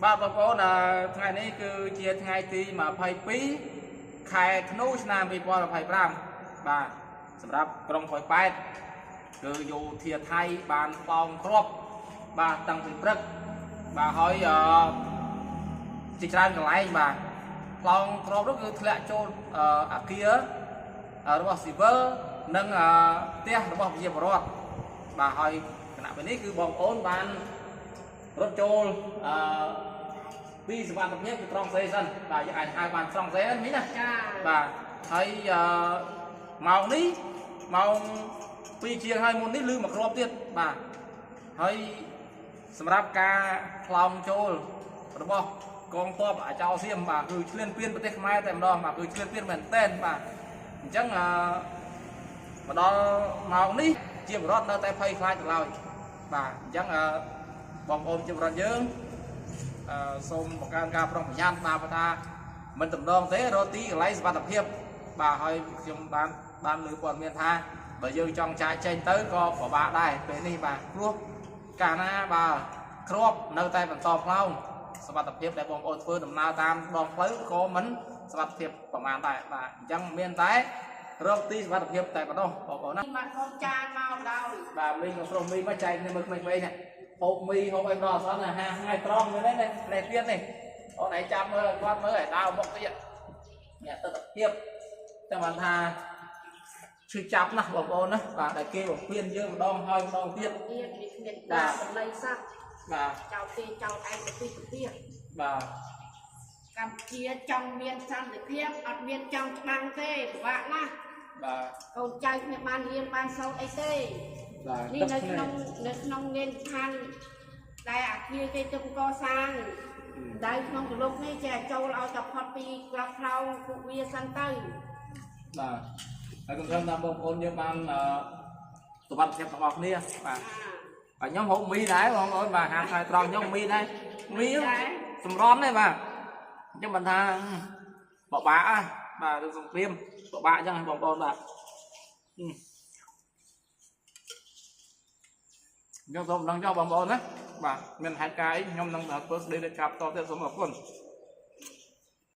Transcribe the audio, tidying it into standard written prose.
បាទបងប្អូនថ្ងៃនេះគឺជាថ្ងៃទី22ខែធ្នូឆ្នាំ2025បាទសម្រាប់ក្រុងប៉ោយប៉ែតគឺយោធាថៃបានប៉ោងគ្រាប់បាទតាំងពីព្រឹកបាទហើយជាច្រើនកន្លែងបាទផ្លោងគ្រាប់នោះគឺធ្លាក់ចូលអាគាររបស់ស៊ីវិលនិងផ្ទះរបស់ប្រជាពលរដ្ឋបាទហើយគណៈពេលនេះគឺបងប្អូនបានរត់ចូលពីសុវត្ថិភាពគឺត្រង់សេសិនបាទយើងអាចហៅបានត្រង់សេហ្នឹងមីណាចាបាទហើយម៉ោងនេះម៉ោង2ជាងហើយមុននេះលឺមួយគ្រាប់ទៀតបាទហើយសម្រាប់ការផ្លោងចូលរបស់កងទ័ពអាចោសៀមបាទគឺឈ្លានពានប្រទេសខ្មែរតែម្ដងបាទគឺឈ្លានពានមែនតែនបាទអញ្ចឹងមកដល់ម៉ោងនេះជាបរដ្ឋនៅតែភ័យខ្លាចទៅឡើយបាទអញ្ចឹងបងប្អូនជាបរដ្ឋយើងសូមបង្កើនការប្រុងប្រយ័ត្នបាទព្រោះថាមិនតំណងទេរកទីកន្លែងសុវត្ថិភាពបាទហើយខ្ញុំបានលើព័ត៌មានថាបើយើងចង់ចាកចេញទៅក៏ពិបាកដែរពេលនេះបាទព្រោះកាលណាបាទគ្រាប់នៅតែបន្តផ្លោងសុវត្ថិភាពដែលបងប្អូនធ្វើដំណើរតាមដងផ្លូវក៏មិនសុវត្ថិភាពប្រហែលដែរបាទអញ្ចឹងមានតែរកទីសុវត្ថិភាពតែប៉ុណ្ណោះបងប្អូនណា មកកូនចានមកដល់បាទមីក៏ស្រុះមីមកចែកគ្នាមើលក្មេងៗនេះហូបមីហូបអីដល់អសន្នហាថ្ងៃត្រង់នេះនេះនេះទៀតនេះអូនឯងចាំមើលគាត់មើលឲ្យដើរមុខទៀតអ្នកទស្សនភាពចាំបានថាឈឺចាប់ណាស់បងប្អូនណាបាទដែលគេបំពេញយើងម្ដងហើយម្ដងទៀត ទៀតវាគ្មានដល់បន្លៃសោះបាទចោលគេចោលឯងទៅទីទៀតបាទកម្ពុជាចង់មានសន្តិភាពអត់មានចង់ច្បាំងទេពិបាកណាស់បាទកូនចៅគ្មានបានរៀនបានសូត្រអីទេបាទនេះនៅក្នុងមានឋានដែលអាគារគេទៅកសាងដៅក្នុងកលុកនេះចេះចូលឲ្យតែផុតពីក្របខ្លោងពួកវាសិនទៅបាទហើយកុំធ្វើតាមបងប្អូនយើងបានសុវត្ថិភាពទាំងអស់គ្នាបាទបាទខ្ញុំហូបមីដែរបងប្អូនបាទហាថ្ងៃត្រង់ខ្ញុំមីដែរមីសម្រន់ទេបាទអញ្ចឹងមិនថាបបាក់បាទរឿងសង្គ្រាមបបាក់អញ្ចឹងបងប្អូនបាទខ្ញុំសូមម្ដងចុះបងប្អូនណាបាទមានហេតុការណ៍អីខ្ញុំនឹងធ្វើស្ដីទៅកាប់តទៀតសូមអរគុណ។